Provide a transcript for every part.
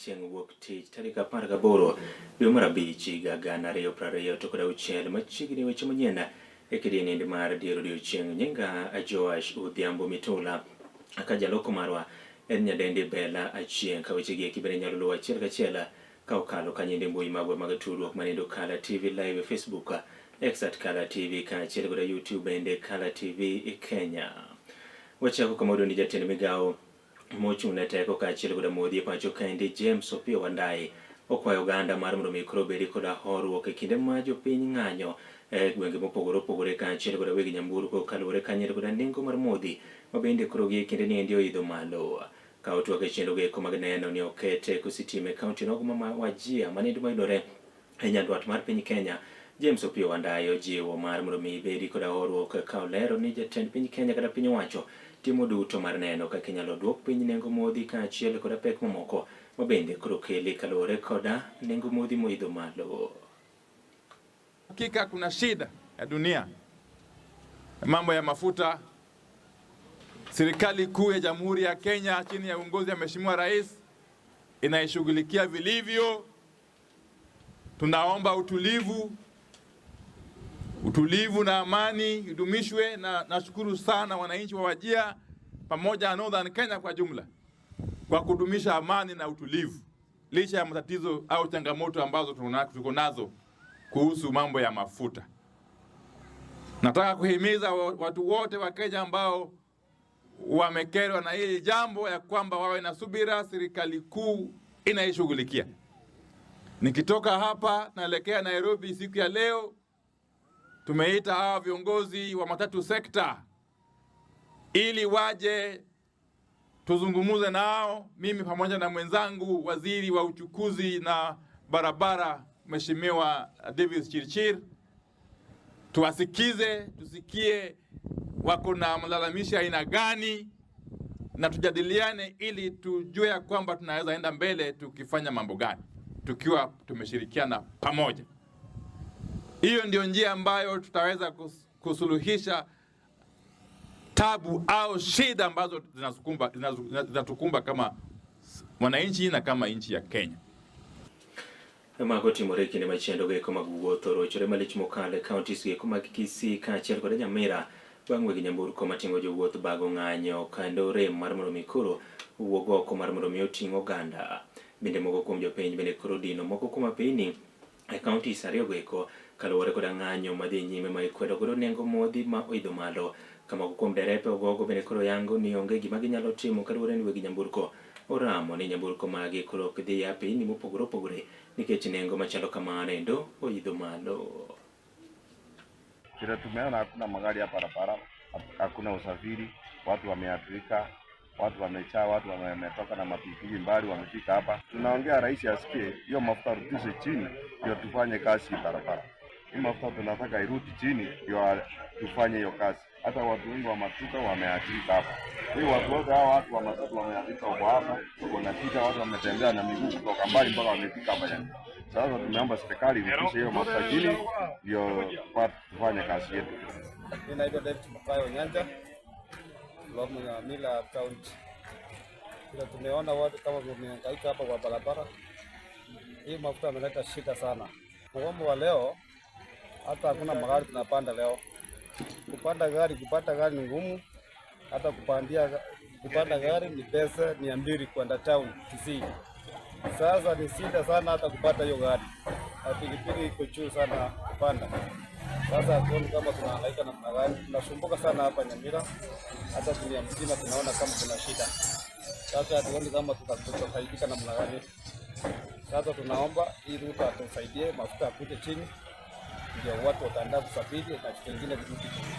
Chieng' Wuok Tich tarik 18 dwe mar abich higa 2026 machiegni weche manyien e kidieny mar dier odiochieng'. Nyinga Joash Odhiambo Mitula ka jaloko marwa en nyadendi Bella Achieng'. Ka wechegi eki bende inyalo luwo achiel kachiel ka okalo kanyende mbui magwa mag tudruok manindo Kala TV Live e Facebook, X at Kala TV kaachiel koda YouTube bende Kala TV Kenya. Wachako kama wayudo ni jatend migawo mochung' ne teko kaachiel koda modhi e pacho kaendi James Opiyo Wandayi okwayo oganda mar mondo mi koro obedi koda horuok e kinde ma jopiny ng'anyo e gwenge mopogore opogore kaachiel koda weg nyamburko kaluwore kanyere koda nengo mar modhi ma bende koro gi e kinde ni endi oidho malo. Ka otwak e chenro go eko mag neno ni oket teko sitima e kaunti nogo ma Wajir manendo mayudore e nyandwat mar piny Kenya, James Opiyo Wandayi ojiwo mar mondo mi bedi koda horuok ka olero ni jatend piny Kenya kata piny owacho timo duto mar neno kaka inyalo duok piny nengo modhi kaachiel koda pek mamoko ma bende koro keli kaluwore koda nengo modhi moidho malo. Hakika kuna shida ya dunia, mambo ya mafuta. Serikali kuu ya Jamhuri ya Kenya chini ya uongozi wa Mheshimiwa Rais inaishughulikia vilivyo. Tunaomba utulivu, utulivu na amani idumishwe, na nashukuru sana wananchi wa Wajir pamoja na Northern Kenya kwa jumla kwa kudumisha amani na utulivu licha ya matatizo au changamoto ambazo tuko nazo kuhusu mambo ya mafuta. Nataka kuhimiza watu wote wa Kenya ambao wamekerwa na hili jambo ya kwamba wawe na subira, serikali kuu inaishughulikia. Nikitoka hapa naelekea Nairobi siku ya leo, tumeita hawa viongozi wa matatu sekta ili waje tuzungumuze nao, mimi pamoja na mwenzangu waziri wa uchukuzi na barabara Mheshimiwa Davis Chirchir, tuwasikize, tusikie wako na malalamishi aina gani, na tujadiliane ili tujue ya kwamba tunaweza enda mbele tukifanya mambo gani tukiwa tumeshirikiana pamoja. Hiyo ndio njia ambayo tutaweza kusuluhisha tabu au shida ambazo zinatukumba kama wananchi na kama nchi ya Kenya. Mago timore e kinde ma chenro go eko mag wuoth orochore malich mokalo e counties go eko mag Kisii kaachiel kod Nyamira bang' weg nyamburko mating'o jowuoth bago ng'anyo kendo rem mar mondo mi koro owuog oko mar mondo mi oting' oganda. Bende moko kuom jopiny bende koro dino moko kuom apeyni e counties ariyogo eko kaluwore koda ng'anyo madhi nyime ma ikwedo godo nengo modhi ma oidho malo. Ka moko kuom derepe ogogo bende koro yango ni onge gima ginyalo timo kaluwore ni weg nyamburko oramo ni nyamburko magi koro ok dhi e apeyni mopogore opogore nikech nengo machalo kamano endo oidho malo. Vile tumeona hakuna magari ya barabara, hakuna usafiri, watu wameathirika, watu wamechaa, watu wametoka na mapikipiki mbali wamefika hapa. Tunaongea rais asikie hiyo mafuta rudishe chini, ndio tufanye kazi barabara. Hii mafuta tunataka irudi chini ndio tufanye hiyo kazi. Hata watu wengi wa matuka wameathirika hapa. Hii watu wote hawa watu wa matatu wameathirika wako hapa, wako na shida, watu wametembea na miguu kutoka mbali mpaka wamefika hapa yani. Sasa tumeomba serikali irudishe hiyo mafuta chini ndio tufanye kazi yetu. Mimi naitwa David Makayo Nyanja from Nyamira County. Vile tumeona watu kama wamehangaika hapa kwa barabara. Hii mafuta ameleta shida sana. Mgomo wa leo hata hakuna magari tunapanda leo. Kupanda gari ni ngumu. Hata kupanda gari ni pesa 200 kwenda town Kisii. Sasa ni shida sana hata kupata hiyo gari. Na pikipiki iko juu sana kupanda. Sasa hatuoni kama tunahangaika namna gani. Tunasumbuka sana hapa Nyamira. Hata dunia mzima tunaona kama kuna shida. Sasa hatuoni kama tutasaidika namna gani. Sasa tunaomba hii Ruto atusaidie mafuta yakuje chini ndio watu wataandaa kusafiri na kitu kingine virudi chini.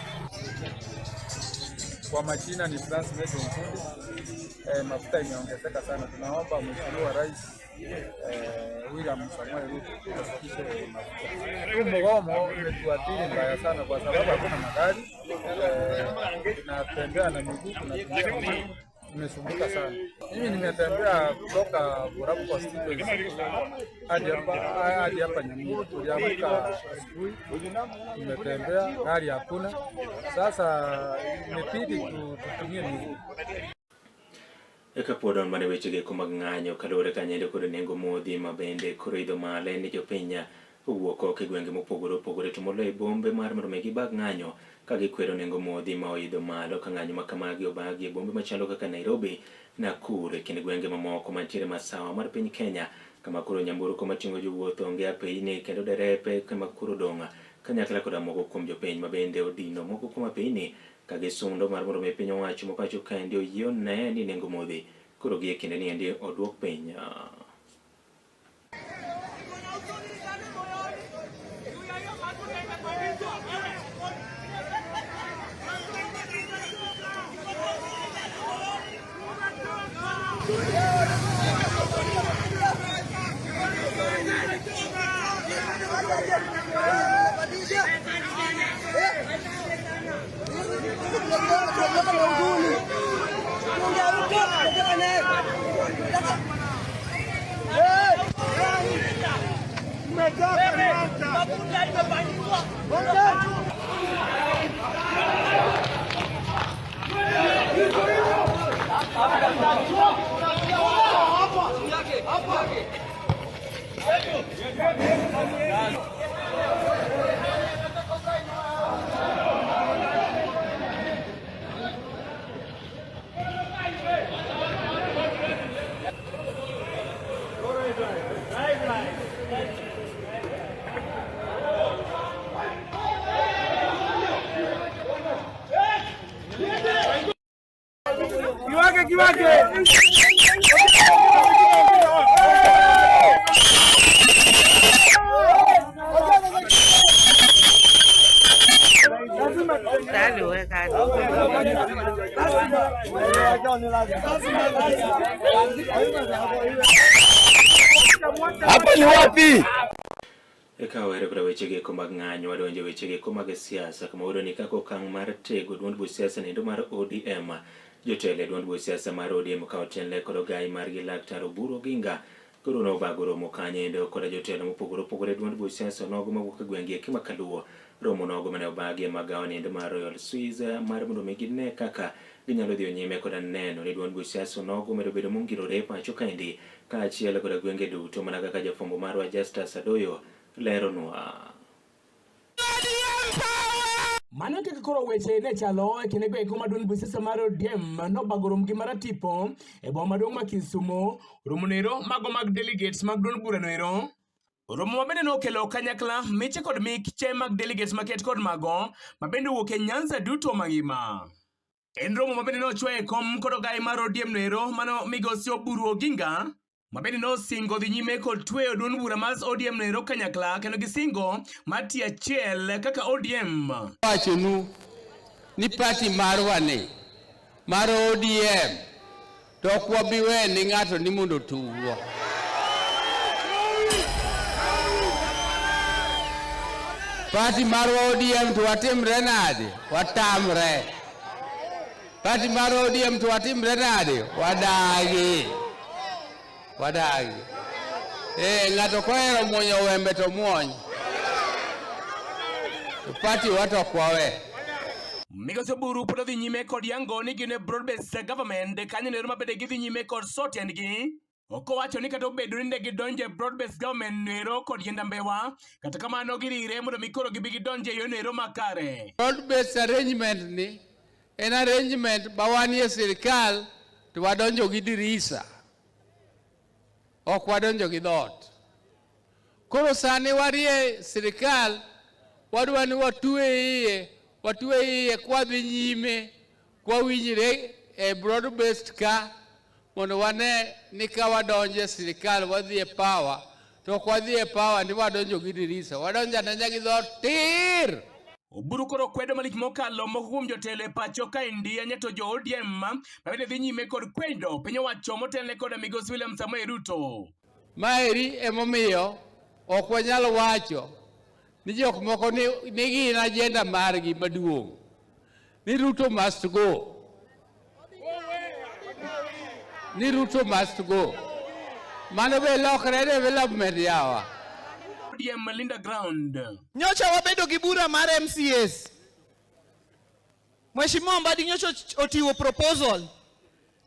Kwa majina ni Francis Mejo Mfundi. Mafuta imeongezeka sana. Tunaomba Mheshimiwa Rais William Samoei Ruto ashukishe mafuta. Huu mgomo umetuathiri mbaya sana kwa sababu hakuna magari. Tunatembea na miguu, tunatumia miguu. Tumesumbuka sana. Mimi nimetembea kutoka Borabu constituency hadi hapa Nyamira. Tuliamka asubuhi, tumetembea, gari hakuna. Sasa imebidi tutumie miguu. Eka pod wan mana e wechego eko mag ng'anyo kaluwore kanyendo kod nengo modhi ma bende koro idho malo en ni jopiny owuok oko e gwenge mopogore opogore to moloyo e bombe mar mondo mi gibag ng'anyo ka gikwero nengo modhi ma oidho malo ka ng'anyo ma kamagi obagi e bombe machalo kaka Nairobi, Nakuru e kind gwenge mamoko mantiere masawa mar piny Kenya kama koro nyamburko mating'o jowuoth onge apeyni kendo derepe kama koro odong' kanyakla koda moko kuom jopiny ma bende odino moko kuom apeyni ka gisundo mar mondo mi piny owacho ma pacho kaendi oyie one ni nengo modhi koro gie kinde ni endi oduok piny. Hapa ni wapi? Eka were koda wechego eko mag ng'anyo wadonjo e wechego eko mag siasa kama wayudo ni kaka okang' mar tego duond buch siasa niendo mar ODM jotelo e duond buch siasa mar ODM ka otelne kod ogai margi Laktar Oburu Oginga koro nobago romo kanyo endo koda jotelo mopogore opogore e duond buch siasa onogo mawuok e gwenge eki ma Kaluo romo nogo mane obagi e magawo niendo mar Royal Swiss mar mondo mi gine kaka ginyalo dhiyo nyime koda neno ni duond buch siasa onogo omedo bedo mongirore e pacho kaendi kaachiel koda gwenge duto mana kaka jafwambo marwa Justus Adoyo leronwa. Mano kaka koro weche ne chalo e kindego eko ma duond buch siasa mar ODM nobago romgi maratipo e boma maduong' ma Kisumo. Romo noero mago mag delegates mag duond burano ero. Romo ma bende nokelo kanyakla miche kod miche mag delegates maket kod mago ma bende owuok e Nyanza duto mangima. En romo ma bende nochwe e kom kod ogai mar ODM noero mano migosi Oburu Oginga ma bende nosingo dhi nyime kod tweyo duond bura mar ODM noero kanyakla kendo gisingo mar tiyo achiel kaka ODM. Wachonu ni party marwa ni mar ODM to ok wabi we ni ng'ato ni mondo otugwa. Party marwa ODM to watimre nade? Watamre. Party mar ODM to watimre nade? Wadagi. Wadagi. Eh, ng'ato kohero muonyo wembe to muony. To party wa to ok wawe. Migosi Oburu pod odhi nyime kod yango ni gin e broad based government kanyo nero mabende gidhi nyime kod so tiendgi. Ok owacho ni kata obedo ni ne gidonjo e broad based government noero kod yiend ambewa, kata kamano girire mondo mi koro gibi gidonj e yono ero makare. Broad based arrangement ni en arrangement ma wanie sirkal to wadonjo gi dirisa, ok wadonjo gi dhoot. Koro sani warie sirkal, wadwa ni watwe iye, watwe iye kwadhi nyime, kwawinjre e broad based ka mondo wane ni ka wadonjo e sirkal wadhi e power, to ok wadhi e power ni wadonjo gi dirisa, wadonjo adonja gi dhoot tir. Oburu koro kwedo malich mokalo moko kuom jotelo e pacho kaendi to jo ODM ma bende dhi nyime kod kwedo piny owacho motelne kod migosi William Samoei Ruto. Maeri emomiyo ok wanyal wacho ni jok moko ni gin agenda margi maduong' ni Ruto must go, ni Ruto must go. Mano be lokre development yawa. ODM Linda Ground. Nyocha wabedo gi bura mar MCAs. Mheshimiwa Mbadi nyocha otiwo proposal.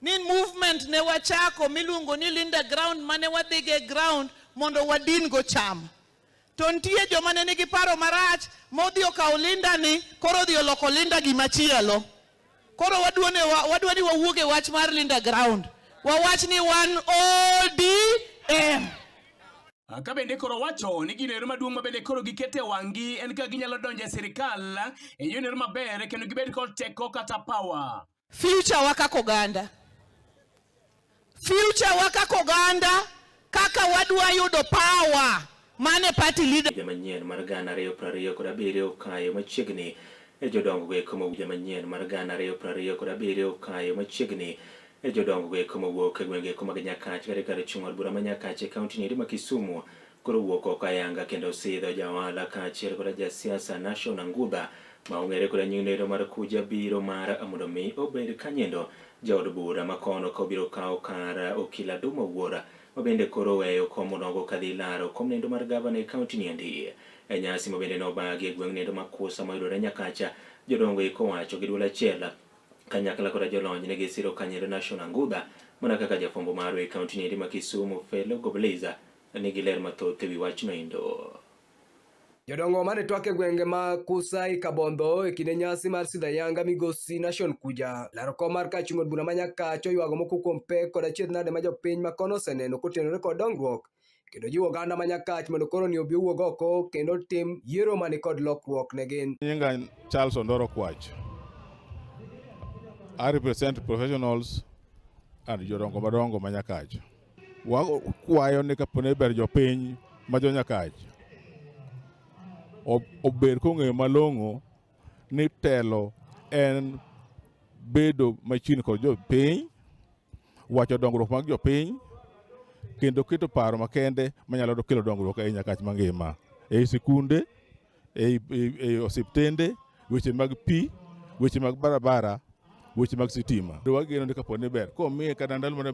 Ni movement ne wachako miluongo ni Linda Ground mane wadhige ground mondo wadin go chama. To nitie joma ne nigi paro marach modhi okawo Linda ni koro odhi oloko Linda gimachielo. Koro wadwa ni wawuog e wach mar Linda Ground. Wawach ni wan ODM. Ka bende koro wacho ni gino ero maduong' ma bende koro giketo e wang'gi en ka ginyalo donjo e sirikal e yo ero maber kendo gibed kod teko kata power. Future wa kaka oganda. Future wa kaka oganda kaka wadwa yudo power mane party leader. Higa manyien mar 2027 kayo machiegni e jodongo go eko higa manyien mar 2027 kayo machiegni e jodongo go eko mowuok e gwenge eko mag Nyakach kata kar chung' od bura ma Nyakach e kaunti ni ma Kisumu koro wuok oko ayanga kendo sidho ja ohala kaachiel koda jasiasa Nashon Angudha ma ong'ere koda nying nero mar Kuja biro mar mondo mi obed kanyendo jaod bura ma kono ka obiro kawo kar Okila Duma Wuora ma bende koro oweyo kom onogo kadhi laro kom nendo mar gavana e kaunti ni endi. E nyasi ma bende nobagi e gweng' nendo ma Kusa mayudore Nyakacha, jodongo eko wacho gi duol achiel kanyakla koda jolony ne gisiro kanyendo Nashon Angudha mana kaka jafwambo marwa e kaunti ni endi ma Kisumu Felo Gobliza nigi ler mathoth ewi wachno endo. Jodongo mane twak e gwenge ma Kusai Kabondho e kinde nyasi mar sidho ayanga migosi Nashon Kuja laro kom mar kar chung' od bura ma Nyakach oywago moko kuom pek kod achiedh nade ma jopiny ma kono oseneno kotenore kod dongruok kendo jiwo oganda ma Nyakach mondo koro ni obi owuog oko kendo otim yiero mani kod lokruok ne gin. Nyinga Charles Ondoro Kwach. I represent professionals and jodongo madongo ma Nyakach. Wakwayo ni kapo ni ber jopiny ma jo Nyakach obed kong'eyo malong'o ni telo en bedo machiegni kod jopiny, wacho dongruok mag jopiny, kendo keto paro makende manyalo kelo dongruok ei Nyakach mangima, ei sikunde, ei osiptende, weche mag pi, weche mag barabara, weche mag sitima. Wageno ni kapo ni ber komiye kata ndalo mana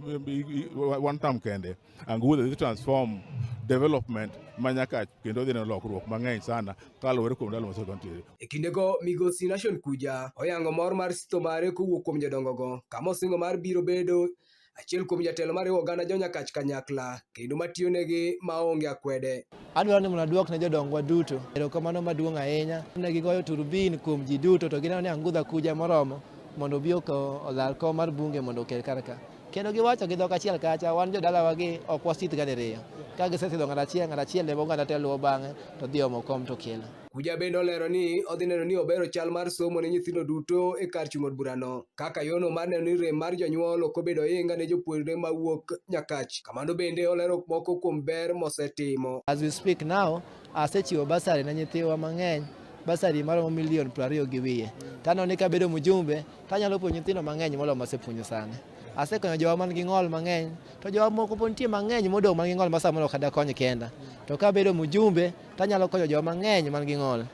one term kende, Angudha dhi transform development ma Nyakach kendo dhi neno lokruok mang'eny sana kaluwore kuom ndalo mosekalo nitiere. E kindego migosi Nashon Kuja oyango mor mar sitho mare kowuok kuom jodongogo kama osingo mar biro bedo achiel kuom jatelo mariwo oganda jo Nyakach kanyakla kendo matiyonegi maonge akwede. Adwaro ni mondo aduok ne jodongwa duto erokamano maduong' ahinya. Ne gigoyo turbin kuom ji duto to gineno ni Angudha Kuja moromo mondo obi olal kom mar bunge mondo okel kar ka. Kendo giwacho gi dhok achiel kacha, wan jodalawa gi ok wasith ga diriyo. Ka gisesidho ng'at achiel, ng'at achiel ema oganda te luwo bang'e to dhi omo kom to kelo. Kuja bende olero ni odhi neno ni obero chal mar somo ne nyithindo duto e kar chung' od burano kaka yono mar neno ni rem mar jonyuol ok obedo ohinga ne jopuonjre mawuok Nyakach. Kamano bende olero moko kuom ber mosetimo. As we speak now, asechiwo basari ne nyithiwa mang'eny, basari maromo milion 20 gi wiye. Taneno ni kabedo mjumbe, tanyalo puonjo nyithindo mang'eny moloyo masepuonjo sani. Asekonyo jowa man gi ng'ol mang'eny, to jowa moko pod nitie mang'eny modong' man gi ng'ol ma samoro ok dakony kenda. To kabedo mjumbe, tanyalo konyo jowa mang'eny man gi ng'ol.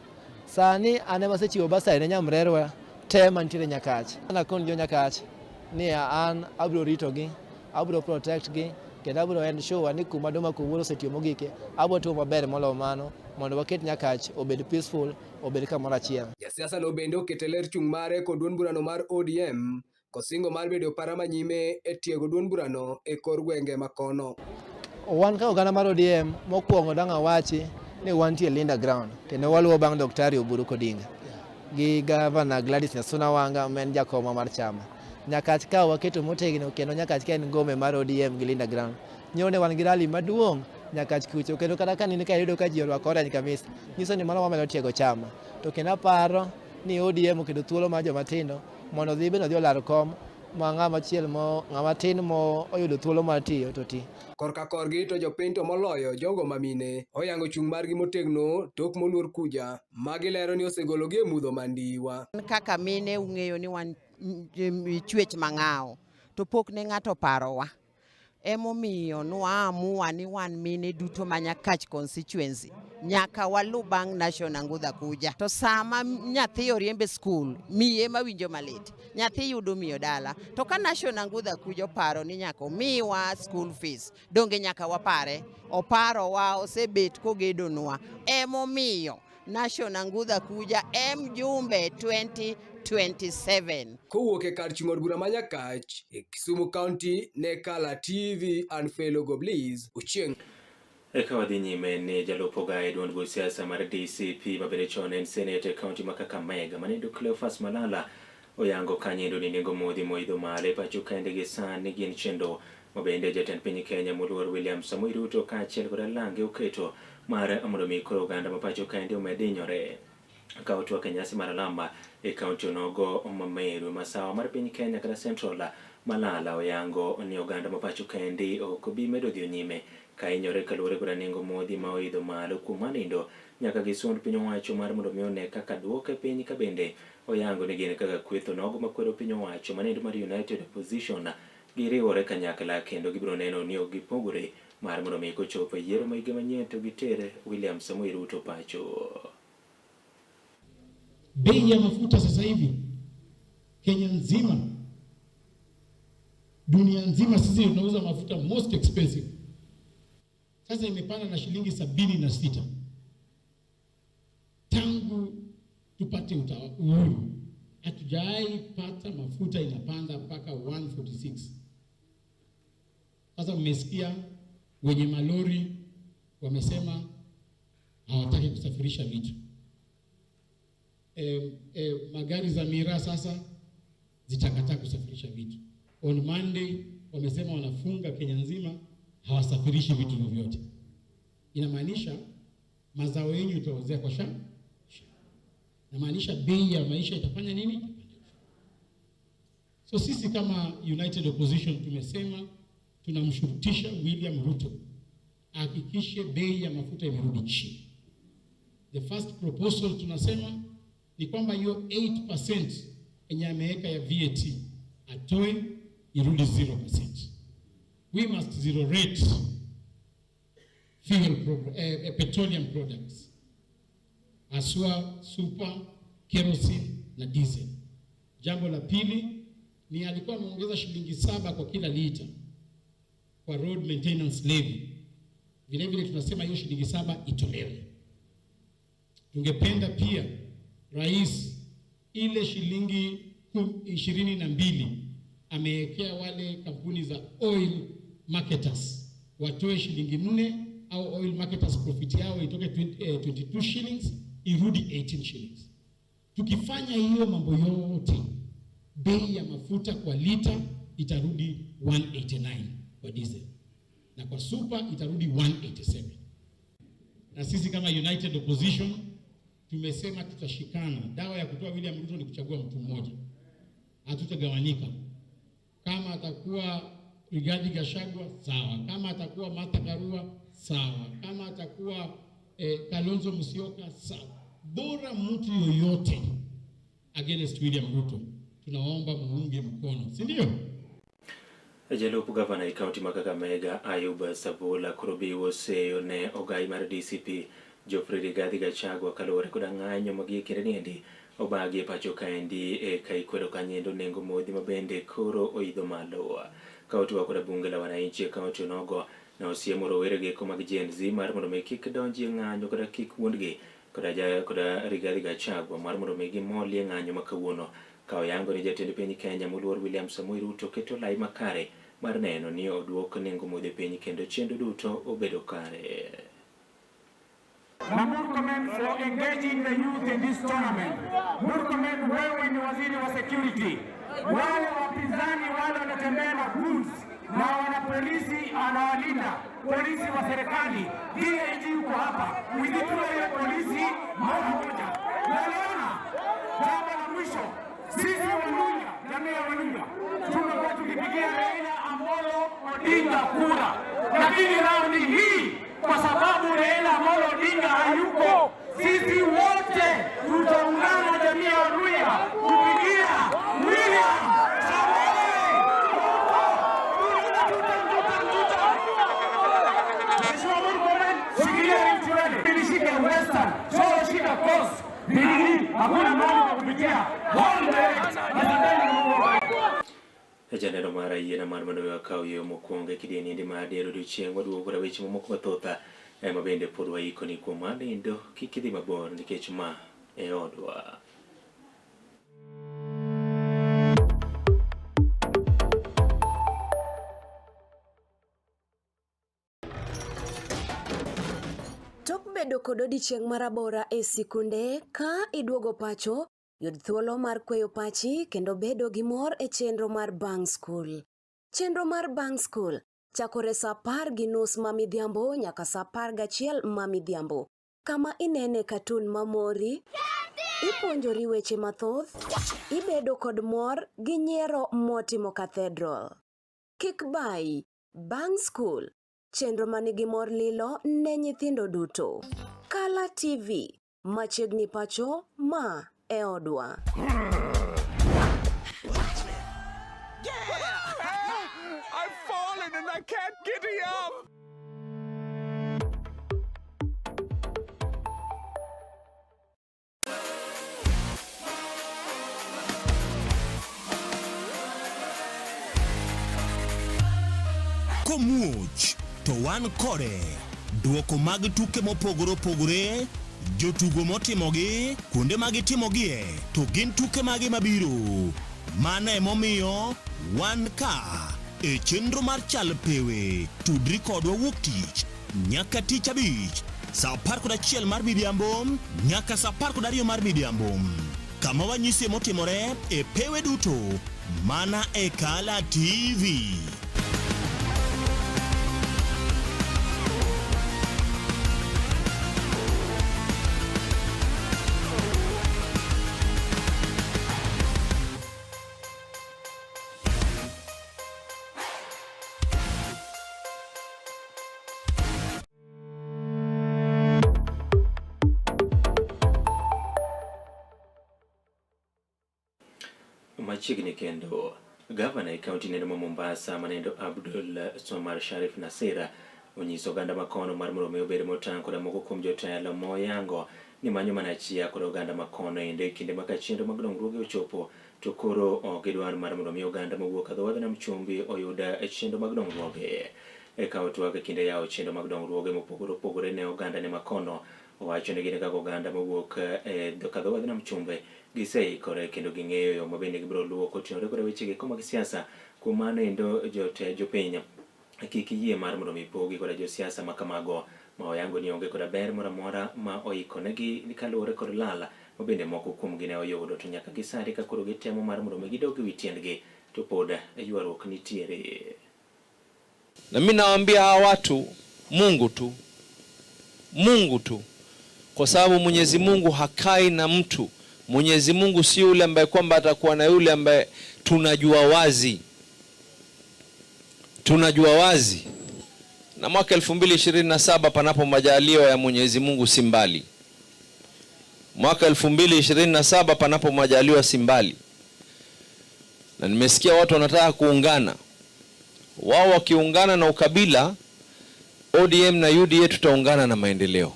Sani an ema asechiwo basari ne nyamrerwa te mantiere Nyakach. An akon jo Nyakach ni an abiro ritogi, abiro protect gi, kendo abiro ensure ni kuma Doma Kowuor osetiyo mogike, abiro timo maber moloyo mano mondo waket Nyakach obed peaceful, obed kamoro achiel. Jasiasa no bende oketo ler chung' mare kod duond burano mar ODM kosingo mar bedo para manyime e tiego duond burano e kor gwenge makono. Wan ka oganda mar ODM, mokwongo dang' awachi ni wantie Linda Ground kendo waluwo bang' Daktari Oburu Odinga gi Gavana Gladys Nyasuna Wanga ma en jakomwa mar chama. Nyakach ka waketo motegno kendo Nyakach ka en ngome mar ODM gi Linda Ground. Nyoro ne wan gi rally maduong' Nyakach kucho kendo kata ka nini ka iyudo ka ji orwako orange kabisa nyiso ni mano wamedo tiego chama. To kendo aparo ni ODM oketo thuolo mar joma tindo mondo odhi bende odhi olar kom ma ng'ama chiel mo ng'ama tin mo oyudo thuolo mar tiyo to ti. Korka korgi to jopiny to moloyo jogo mamine oyango chung' margi motegno tok moluor Kuja magilero ni osegologi e mudho mandiwa. Kaka mine ung'eyo ni wan chwech mang'aw to pok ne ng'ato parowa. Emomiyo nwaamua ni wan mine duto ma Nyakach constituency nyaka walu bang' Nashon Angudha Kuja. To sama nyathi oriemb e skul, miye ema winjo malit. Nyathi yudo miyo dala. To ka Nashon Angudha Kuja oparo ni nyaka omiwa school fees, donge nyaka wapare? Oparowa, osebet kogedonwa. Emomiyo Nashon Angudha Kuja mjumbe 2027. 27. Kowuok e kar chung' od bura ma Nyakach e Kisumu County ne Kala TV an Fellow Goblis Ochieng. Eka wadhi nyime ni jalup ogaye duond buch siasa mar DCP mabende chon en seneta e kaunti ma Kakamega manendo Cleophas Malala oyango kanyendo ni nengo modhi moidho malo e pacho kende gi sani gin chenro mabende jatend piny Kenya moluor William Samoei Ruto kaachiel kod alange oketo mar mondo mi koro oganda ma pacho kaendi omed hinyore. Ka otwak e nyasi mar alama e kaunti onogo ma Meru, masawa mar piny Kenya kata Central, Malala oyango ni oganda ma pacho kaendi ok bi medo dhiyo nyime ka hinyore kaluwore koda nengo modhi ma oidho malo. Kuom mano nyaka gisund piny owacho mar mondo mi one kaka duoke piny ka bende oyango ni gin kaka kweth onogo makwedo piny owacho manendo mar United Opposition giriwore kanyakla kendo gibiro neno ni ok gipogore mar mondo mi kochopo e yiero ma higa manyien to giter William Samoei Ruto pacho. Bei ya mafuta sasa hivi Kenya nzima, dunia nzima, sisi tunauza mafuta most expensive. Sasa imepanda na shilingi 76 tangu tupate uhuru hatujawahi pata mafuta inapanda mpaka 146. Sasa mmesikia wenye malori wamesema hawataki kusafirisha vitu. Magari za miraa sasa zitakataa kusafirisha vitu. On Monday wamesema wanafunga Kenya nzima, hawasafirishi vitu vyovyote. Inamaanisha mazao yenu itaozea kwa shamba. Inamaanisha bei ya maisha itafanya nini? So sisi kama United Opposition tumesema tunamshurutisha William Ruto ahakikishe bei ya mafuta imerudi chini. The first proposal tunasema ni kwamba hiyo 8% yenye ameweka ya VAT atoe irudi 0%. We must zero rate fuel petroleum products haswa super, kerosene na diesel. Jambo la pili ni alikuwa ameongeza shilingi 7 kwa kila lita kwa road maintenance levy. Vile vile tunasema hiyo shilingi 7 itolewe. Tungependa pia rais ile shilingi 22 amewekea wale kampuni za oil marketers watoe shilingi 4 au oil marketers profit yao itoke 22 shillings irudi 18 shillings. Tukifanya hiyo mambo yote, bei ya mafuta kwa lita itarudi 189 kwa diesel na kwa super itarudi 187. Na sisi kama United Opposition tumesema tutashikana. Dawa ya kutoa William Ruto ni kuchagua mtu mmoja, hatutagawanyika. Kama atakuwa Rigathi Gachagua sawa, kama atakuwa Martha Karua sawa, kama atakuwa Kalonzo Musyoka sawa, bora mtu yoyote against William Ruto, tunaomba muunge mkono, si ndio? Jalup gavana e kaunti ma Kakamega Ayub Savula koro biwo seyo ne ogai mar DCP Geoffrey Rigathi Gachagua kaluwore koda ng'anyo magie kinde niendi obagi e pacho kaendi e ka ikwedo kanyendo nengo modhi mabende koro oidho malo. Ka otwak koda bunge la wananchi e kaunti onogo na osiemo rowere geko mag Gen Z mar mondo mi kik donji e ng'anyo kata kik wuondgi koda Rigathi Gachagua mar mondo mi gimolie ng'anyo ma kawuono. Ka oyango ni jatend piny Kenya moluor William Samoei Ruto keto lai makare mar neno ni oduok nengo modhi piny kendo chenro duto obedo kare. Na Murkomen for engaging the youth in this tournament. Murkomen, wewe ni waziri wa security. Wale wapinzani wale wanatembea na goons na wana polisi anawalinda, polisi wa serikali. DAG yuko hapa, withdraw hiyo polisi mara moja. Na naona jambo la mwisho, sisi Waluhya, jamii ya Waluhya, tumekuwa tukipigia Raila Amolo Odinga kura, lakini raundi hii kwa sababu Raila Amolo Odinga hayuko, sisi wote tutaungana jamii ya Waluhya kupigia William Samoei Ruto. Mheshimiwa Murkomen, shikilia Rift Valley, nishike Western, so shika Coast, Bigiri, hakuna mahali pa kupitia. All direct. Asanteni na Mungu awabariki. Janeno mar yiena mar mondo mi wakaw yo mokwongo e kidieny endi mar dier odiochieng' waduogo koda weche mamoko mathoth ema bende pod waikoni kuom mar nindo kik idhi mabor nikech ma e odwa. Tok bedo kod odiechieng' marabora e sikunde, ka iduogo pacho, yud thuolo mar kweyo pachi kendo bedo gi mor e chenro mar Bang' Skul. Chenro mar Bang' Skul chakore sa 10:30 ma midhiambo nyaka sa 11 ma midhiambo, kama inene katun mamori, ipuonjori weche mathoth, ibedo kod mor gi nyiero motimo cathedral. Kik bayi, Bang' Skul Chenro ma nigi mor lilo ne nyithindo duto. Kala TV, machiegni pacho, ma e odwa. I've fallen and I can't get up. Komuoch to wan kode. Duoko mag tuke mopogore opogore, jotugo motimogi, kuonde ma gitimogie, to gin tuke mage mabiro. Mano emomiyo wan ka e chenro mar Chal Pewe. Tudri kodwa wuok tich nyaka tich abich saa 11 mar midhiambo nyaka saa 12 mar midhiambo kama wanyisie motimore e pewe duto mana e Kala TV. Machiegni kendo, gavana e kaunti nendo ma Mombasa manendo Abdul Somar Sharif Nasir onyiso oganda makono mar mondo mi obed motang' koda moko kuom jotelo moyango ni manyo mana chia kod oganda makono endo e kinde ma ka chenro mag dongruoge ochopo to koro ok gidwar mar mondo mi oganda mowuok e dho wadh nam chumbi oyud chenro mag dongruoge. E kawo twak e kinde yawo chenro mag dongruoge mopogore opogore ne oganda ne makono, owacho ni gin kaka oganda mowuok e dho wadh nam chumbi giseikore kendo ging'eyo yo ma bende gibiro luwo kotenore koda weche geko mag siasa. Kuom mano endo jote jopiny kik yie mar mondo mi pogi koda josiasa ma kamago ma oyango ni onge koda ber moro amora ma oikonegi kaluwore kod lal ma bende moko kuomgi ne oyudo to nyaka gi sani ka koro gitemo mar mondo mi gidog e wi tiendgi to pod ywaruok nitiere. Na mimi nawaambia hawa watu Mungu tu, Mungu tu, kwa sababu Mwenyezi Mungu hakai na mtu. Mwenyezi Mungu si yule ambaye kwamba atakuwa na yule ambaye tunajua wazi, tunajua wazi. Na mwaka 2027 panapo majaliwa ya Mwenyezi Mungu si mbali. Mwaka 2027 panapo majaliwa si mbali. Na nimesikia watu wanataka kuungana. Wao wakiungana na ukabila, ODM na UDA tutaungana na maendeleo.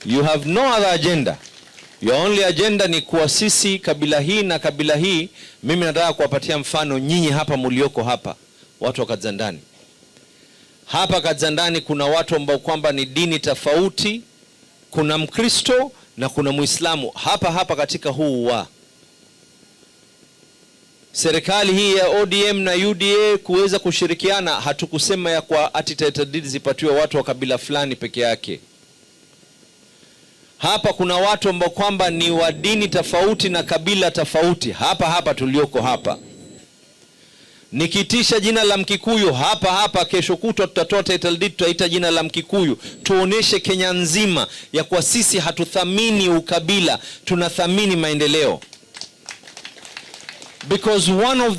You have no other agenda. Your only agenda ni kuwa sisi kabila hii na kabila hii. Mimi nataka kuwapatia mfano nyinyi hapa mulioko hapa, watu wa Kadzandani. Hapa Kadzandani kuna watu ambao kwamba ni dini tofauti, kuna Mkristo na kuna Muislamu hapa hapa katika huu wa serikali hii ya ODM na UDA kuweza kushirikiana. Hatukusema ya kwa ati title deeds zipatiwe watu wa kabila fulani peke yake. Hapa kuna watu ambao kwamba ni wa dini tofauti na kabila tofauti hapa hapa tulioko hapa. Nikitisha jina la Mkikuyu hapa hapa, kesho kutwa tutatoa title deed, tutaita jina la Mkikuyu, tuoneshe Kenya nzima ya kwa sisi hatuthamini ukabila, tunathamini maendeleo. Because one of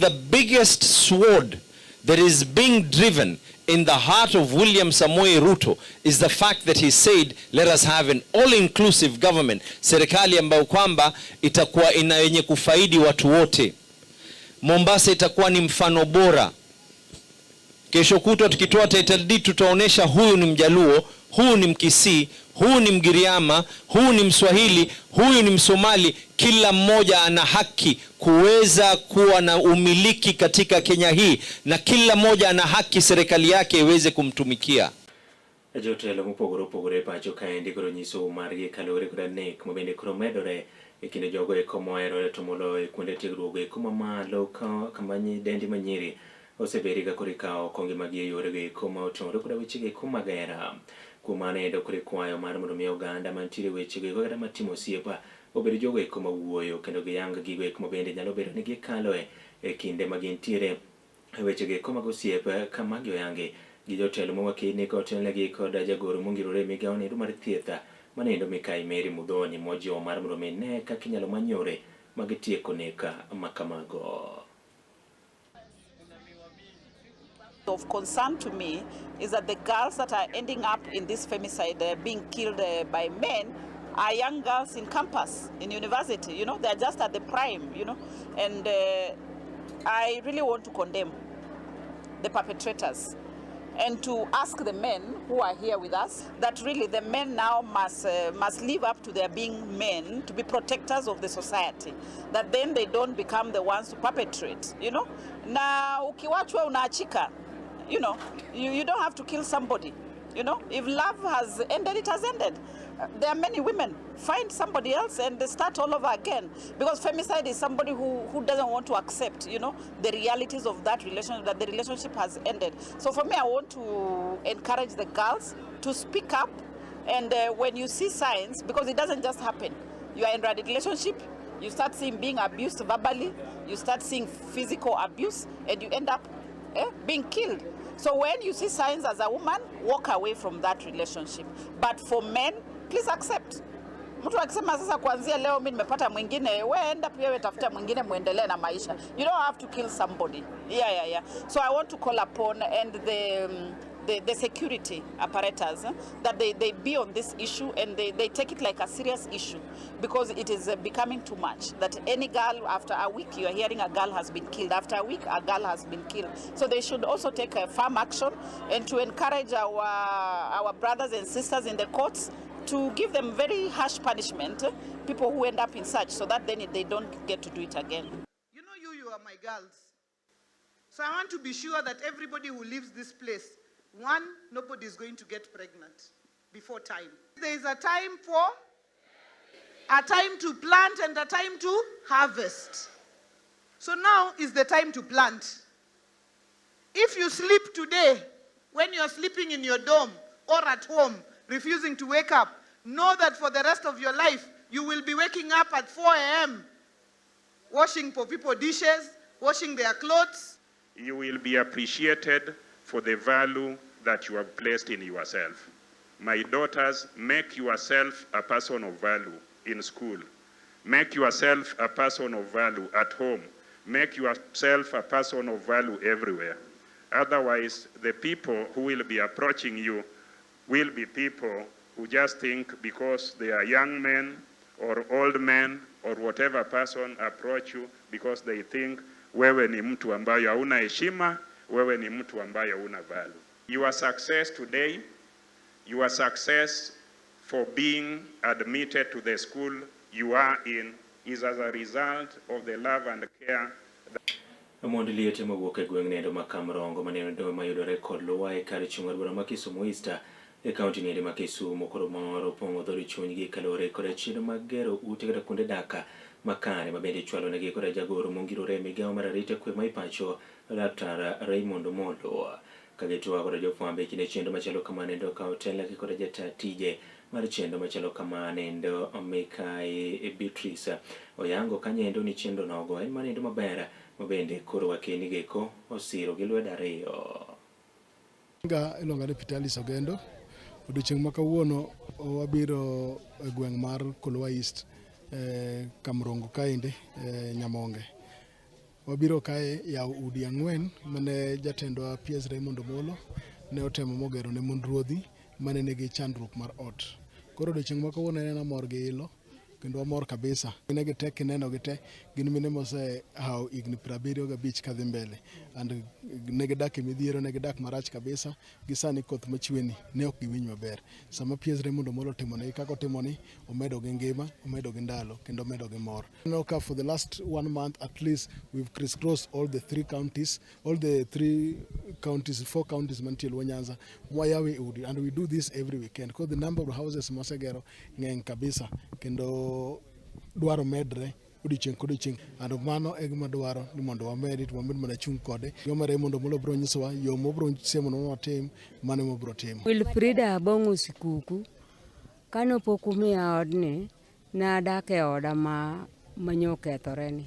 the biggest sword that is being driven in the heart of William Samoei Ruto is the fact that he said, let us have an all-inclusive government, serikali ambayo kwamba itakuwa ina yenye kufaidi watu wote. Mombasa itakuwa ni mfano bora. Kesho kutwa tukitoa title deed tutaonesha huyu ni Mjaluo, huyu ni Mkisii, huyu ni Mgiriama, huyu ni Mswahili, huyu ni Msomali. Kila mmoja ana haki kuweza kuwa na umiliki katika Kenya hii, na kila mmoja ana haki serikali yake iweze kumtumikia. Jotelo mopogore opogore e pacho kaendi koro nyiso margi kaluwore koda nek ma bende koro medore e kind jogo eko moherore to moloyo e kuonde tiegruok eko mamalo kama nyidendi manyiri Osebedi ka koro ikawo oko ngimagi e yorego eko ma otenore koda wechego eko mag hera. Kuom mano endo koro ikwayo mar mondo mi oganda mantiere e wechego eko kata matimo osiep obed jogo eko mawuoyo kendo giyang gigo eko ma bende nyalo bedo ni gikaloe e kinde ma gintiere e wechego eko mag osiep ka magi oyangi gi jotelo ma wakilni ka otelnegi kod jagoro mongirore e migawo noendo mar thieth manoendo Mikai Mary Muthoni mojiwo mar mondo mi ne kaka inyalo many yore mag tieko nek ma kamago. Of concern to me is that the girls that are ending up in this femicide, being killed by men, are young girls in campus, in university, they're just at the prime, and I really want to condemn the perpetrators and to ask the men who are here with us that really the men now must live up to their being men, to be protectors of the society, that then they don't become the ones to perpetrate. Na ukiwachwa unaachika, you don't have to kill somebody. If love has ended, it has ended. There are many women. Find somebody else and start all over again. Because femicide is somebody who doesn't want to accept the realities of that relationship, that the relationship has ended. So for me, I want to encourage the girls to speak up. And when you see signs, because it doesn't just happen. You are in a relationship, you start seeing being abused verbally, you start seeing physical abuse, and you end up being killed. So when you see signs as a woman, walk away from that relationship. But for men, please accept. Mtu akisema sasa kuanzia leo mimi nimepata mwingine, we enda pia wewe tafuta mwingine muendelee na maisha. You don't have to kill somebody. Yeah. So I want to call upon and the security apparatus that they be on this issue and they take it like a serious issue, because it is becoming too much. That any girl, after a week, you are hearing a girl has been killed. After a week, a girl has been killed. So they should also take a firm action and to encourage our brothers and sisters in the courts to give them very harsh punishment, people who end up in such, so that then they don't get to do it again. You know, you are my girls. So I want to be sure that everybody who leaves this place, one, nobody is going to get pregnant before time. There is a time for, a time to plant and a time to harvest. So now is the time to plant. If you sleep today, when you're sleeping in your dorm or at home, refusing to wake up, know that for the rest of your life, you will be waking up at 4 a.m., washing for people dishes, washing their clothes. You will be appreciated for the value that you have placed in yourself. My daughters, make yourself a person of value in school. Make yourself a person of value at home. Make yourself a person of value everywhere. Otherwise, the people who will be approaching you will be people who just think because they are young men or old men or whatever person approach you because they think wewe ni mtu ambayo hauna heshima, wewe ni mtu ambayo huna value. Your success today, your success for being admitted to the school you are in is as a result of the love and care. Mond liete mawuok e gweng' nendo ma Kamrongo maneno mayudore kod Luwa e kar chung' mar bura ma Kisumu East e kaunti niende ma Kisumu koro mor opong'o dhood chunygi kaluwore kod chenro mag gero ute kata kuonde dak makare ma bende ichwalo negi kod jagoro mongirore e migawo mar arita kwe ma ipacho Laktar Raymond Omolo ka gitwak kod jofwambo e kinde chenro machalo kamano ka otelnegi kod jata tije mar chenro machalo kamano Mikai Beatrice oyango kanyo ni chenro nogo en manendo maber mabende koro wakeni geko osiro gi lwedo ariyo. Nyinga iluonga ni Pitalis Ogendo. Odiochieng' ma kawuono wabiro e gweng' mar Kolwa East Kamrongo kaendi Nyamonge. Wabiro kae yawo udi ang'wen mane jatendwa PS Raymond Omolo ne otemo mogero ne mond ruodhi mane nigi chandruok mar ot. Koro odiochieng' ma kawuono en mor gi ilo kendo wamor kabisa. Mine gi te kineno gi te gin mine mosehawo higni 75 kadhi mbele and ne gidak e midhiero ne gidak marach kabisa gi sani koth machwe ni ne ok giwinj maber. Sama PS Raymond Omolo otimonegi kaka otimoni, omedo gi ngima, omedo gi ndalo kendo omedo gi mor. Ineno ka for the last one month at least we've crisscrossed all the three counties, all the three counties, four counties mantie Luo Nyanza mwayawe udi and we do this every weekend because the number of houses mosegero ng'eny kabisa kendo dwaro medre. odiochieng' kodiochieng' and mano e gima dwaro ni mondo wamedi to wamed mana chung' kode. Gima Raymond Omolo biro nyisowa yo mobiro siemonwa ni watim mano ema wabiro timo. Wilfrida Abong'o Sikuku, kane pok umiya odni, ne adak e oda ma manyokethore ni.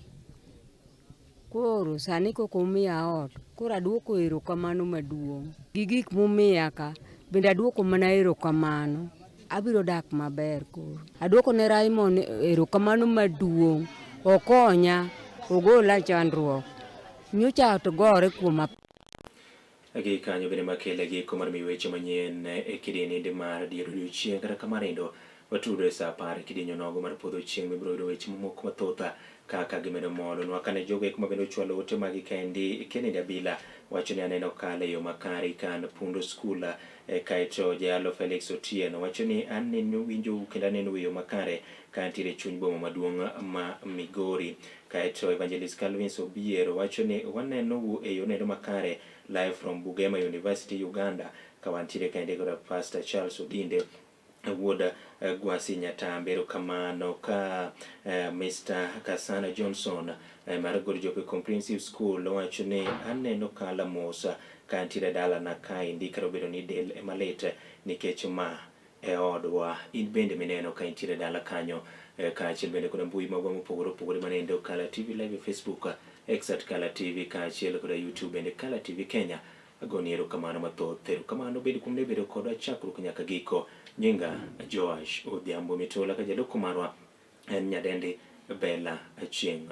Koro sani kok umiya ot, koro aduoko erokamano maduong'. Gi gik mumiya ka, bende aduoko mana erokamano. Abiro dak maber koro. Aduoko ne Raymond erokamano maduong'. Okonya, ogola e chandruok. Nyocha to gore kuoma. Gi kanyo bende makele giko mar miyo weche manyien e kidieny mar dier odiochieng' kata kamano endo watudre sa apar e kidieny onogo mar podho chieng' mibiro yudo weche mamoko mathoth kaka gimedo molonwa kane jogo eko mabende ochwalo ote magi kaendi Kennedy Abila wacho ni aneno kale yo makare kan pundo skul kaeto Jayalo Felix Otieno wacho ni aneno winjou kendo aneno e yo makare ka antiere e chuny boma maduong' ma Migori. Kaeto Evangelist Calvins Obiero wacho ni waneno u e yo nendo makare live from Bugema University Uganda ka wantiere kaendi koda Pastor Charles Odinde wuod eh, Gwasi Nyatambe erokamano ka eh, Mr. Kasana Johnson eh, mar God Jope Comprehensive School owacho ni aneno kala mos ka antiere dalana kaendi kata obedo ni del ema lit nikech ma e odwa. In bende mineno ka intiere dala kanyo eh, kaachiel bende koda mbui magwa mopogore opogore manendo Kala TV Live e Facebook, X at Kala TV kaachiel koda YouTube bende Kala TV Kenya. Agoni erokamano mathoth. Erokamano bende kuom ne bedo kodwa chakruok nyaka giko. Nyinga Joash Odhiambo Mitola ka jaloko marwa en nyadendi Bella Achieng'.